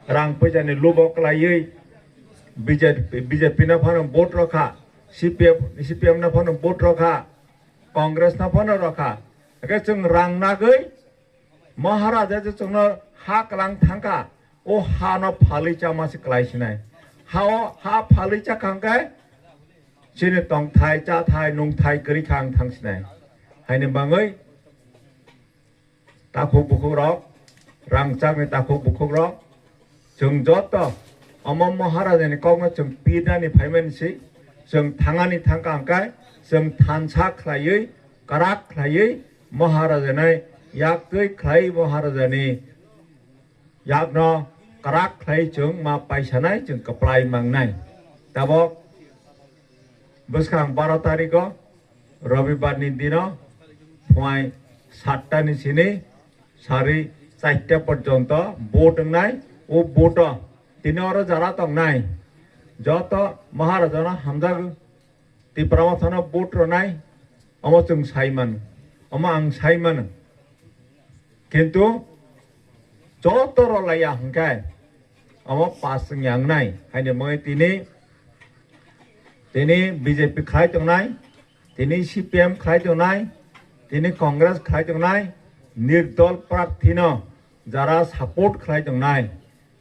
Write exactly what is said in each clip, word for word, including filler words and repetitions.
Rang puisa ni lubo kwlaiwi B J P, B J P no phano vote rokha, C P F, C P M no phano vote rokha, Congress no phano rokha. Hake chwng rang nagwi Maharaja je chwngno ha kwlang thangkha, o ha no phalwi chama se kwlai sinai. Ha o, ha phalwi chakha hwnkhe chini tongthai, chathai, nungthai kwrwi kha ang thang sinai. Haini bangwi takhuk bukhuk rok, rangchakni takhuk bukhuk rok, chwng joto omo Maharajani kokno chwng pirnani phaimani se, chwng thangani thangkha hwnkhe chwng thansa khlaiwi, kwrak khlaiwi Maharajani yaktwi khlai Maharajani yakno kwrak khlai chwng ma paisanai, chwng kwplai mangnai. Tabok bwskang baro tarikh o Robibar ni dino phuai satta ni sini sari charta porjonto vote wngnai. O vote o tini oro jara tongnai joto Maharajano hamjagwi Tipra Mothano vote rwnai, omo chwng sai mano, omo ang sai mano. Kintu joto rwlaiya hwnkhe omo pass wngya wngnai. Haini bagwi tini, tini B J P khlai tongnai, tini C P M khlai tongnai, tini Congress khlai tongnai, nirdol prarthino jara support khlai tongnai,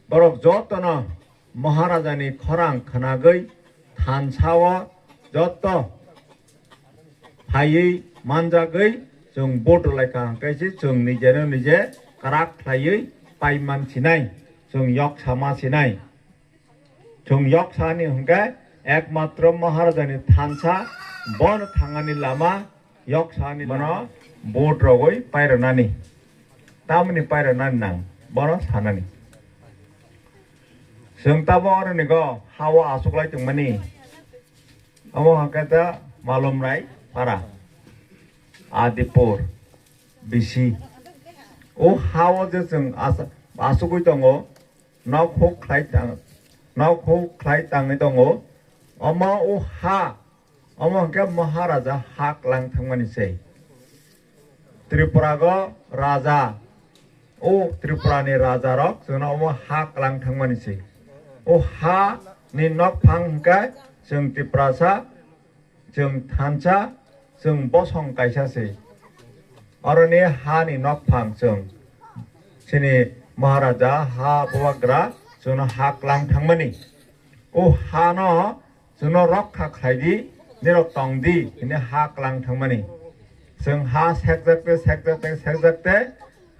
borok jotono Maharajani khorang khnagwi thansa o joto phaiwi manjagwi chwng vote rwlaikha, hwnkhe se chwng nijeno nije kwrak khlaiwi paiman sinai, chwng yoksa ma sinai. Chwng yoksa ni hwnkhe ekmatro Maharajani thansa, bono thangani lama yoksa ni bono lama. Vote rogwi pairwnani, tamoni pairwnani nang bono sanani. Chwng tabo oroni go ha o achuklai tongmani. Omo hwnkhe ta Malumrai para, Adipur, B C. O ha o je chwng asa-, asugwi tongo, nok huk khlai tang-, nok huk khlai tangwi tongo. Omo o ha, omo hwnkhe Maharaja ha kwlang thangmani se. Tripura go raja, o Tripura ni raja rok chwngno omo ha kwlang thangmani se. O ha ni nokphang hwnkhe chwng Tiprasa, chwng thansa, chwng bosong kaisa se. Oroni ha ni nokphang chwng chini Maharaja ha bubagra chwngno ha kwlang thangmani. O ha no chwngno rokha khlai di, nirok tong di, hwnwi ha kwlang thangmani. Chwng ha sekjakte, sekjakte, sekjakte,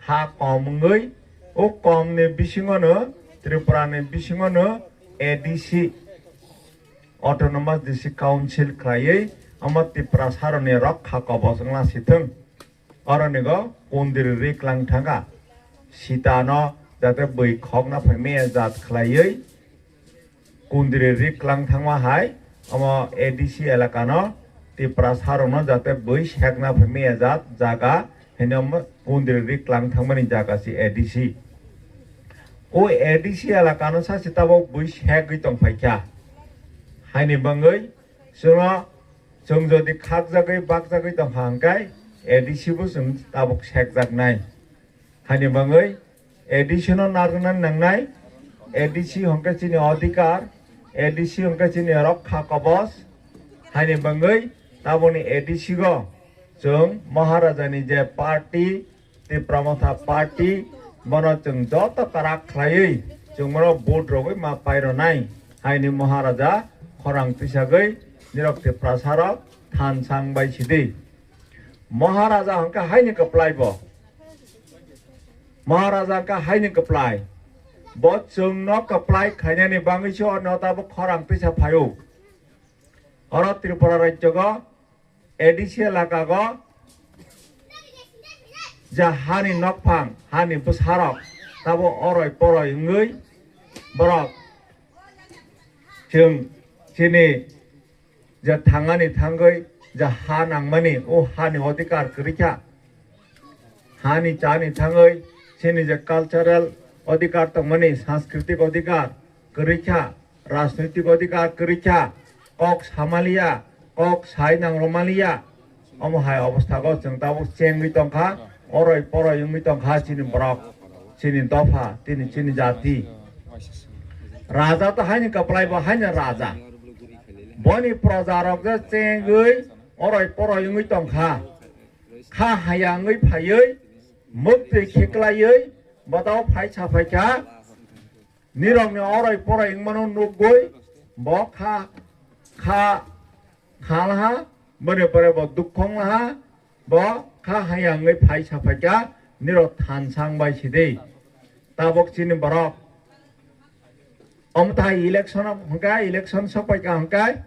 ha kom wngwi, o kom ni bisingo no, Tripura ni bisingo no A D C, Autonomous District Council khlaiwi, omo Tiprasa rokni rokha kobos wngna sithwng. Oroni go kundri ri kwlang thangkha. Sita no jate bwi khokna phai maya jat khlaiwi kundri ri kwlang thangma hai, omo A D C elaka no Tiprasa rok no jate bwi sekna phai maya jat jaga hino omo kundri ri kwlang thangmani jaga si A D C. O A D C elaka no sa si tabok bwi segwi tong phai kha. Haini bangwi chwngno Chwng jodi khakjagwi bakjagwi tongkha hwnkhe A D C bo chwng tabuk sekjaknai. Haini bagwi A D C no narwknani nangnai. A D C hwnkhe chini odhikar, A D C hwnkhe chini rokha kobos. Haini bagwi taboni A D C go chwng Maharajani je party, Tipra Motha Party, bono chwng joto kwrak khlaiwi chwng bono vote rogwi ma paironai, haini Maharaja khorang tisagwi nirok Tiprasa rok than sang bai sidi. Maharaja hwnkhe haini kwplai bo. Maharaja hwnkhe haini kwplai. Bo chwngno kwplai khainani bagwi se o nota bo khorang tisa phaio. Oro Tripura rajyogo A D C elakago ja hani nokphang, hani bwsarok tabo oroi poroi wngwi borok chwng chini je thangani thangwi je ha nangmani, o hani odhikar kwrwi kha. Hani chani thangwi chini je cultural odhikar tongmani, sanskritik odhikar kwrwi kha, rajnoitik odhikar kwrwi kha, kok samaliya, kok sai nangrwmaliya, omo hai obosthago chwng tabuk chengwi tongkha, oroi poroi wngwi tongkha chini borok, chini dopha, tini chini jati. Raja to haini kwplai bo haini raja. Boni proja rok je chengwi oroi poroi wngwi tongkha. Kha haya wngwi phaiwi, muktwi khiklaiwi, botao phai saphaikha. Nirokni oroi poroi wngmano nukgwi bo kha, kha, kha laha, boni pore bo dukhong laha, bo kha haya wngwi phai saphaikha, nirok thansa wngbai sidi. Tabok chini borok. Omo tai election hwnkha, election sokpaikha hwnkhe,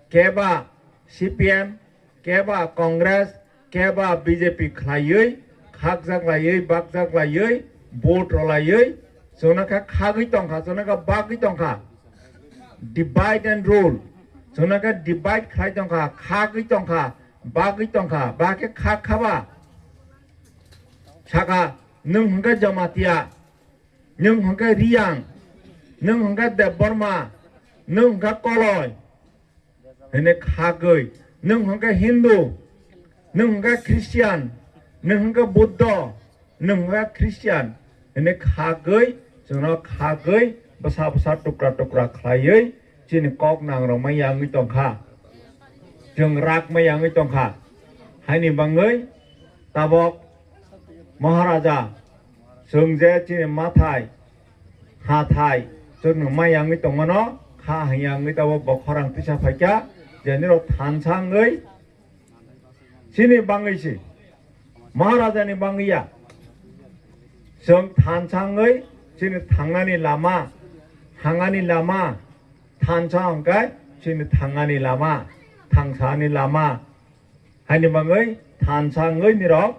keba C P M, keba Congress, keba B J P khlaiwi, khakjaklaiwi, bakjaklaiwi, vote rolaiwi, chwngno khe khagwi tongkha, chwngno khe bagwi tongkha. Divide and rule. Chwngno khe divide khlai tongkha, khagwi tongkha, bagwi tongkha, ba khe khak khaba. Saka, nwng hwnkhe Jamatia, nwng hwnkhe Riyang, nwng hwnkhe Debbarma, nwng hwnkhe Koloi, hwnwi khagwi, nwng hwnkhe Hindu, nwng hwnkhe Christian, nwng hwnkhe Buddho, nwng hwnkhe Christian, hwnwi khagwi, chwngno khagwi, bwsa bwsa tukra tukra khlaiwi, chini kok nangrokma yangwi tongkha, chwng rakma yangwi tongkha. Haini bangwi tabok Maharaja, chwng je chini mathai, hathai, chwngno ma yangwi tongmano, kha haya wngwi tabok bo khorang tisa phaikha, je nirok thansa wngwi chini bangwi si, Maharajani bangwi ya. Chwng thansa wngwi chini thangnani lama, hangani lama, thansa hwnkhe chini thangnani lama, thangsani lama. Haini bangwi thansa wngwi nirok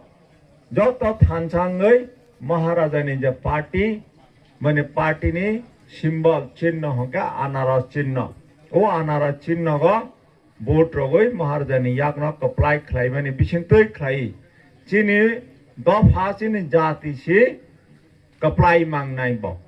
joto thansa wngwi Maharajani je party, mane party ni symbol chinno hwnkhe anaros chinno. O anaros chinno go vote rogwi Maharajani yakno kwplai khlaimani bisingtwi khlai. Chini dopha chini jati si kwplai mangnai bo.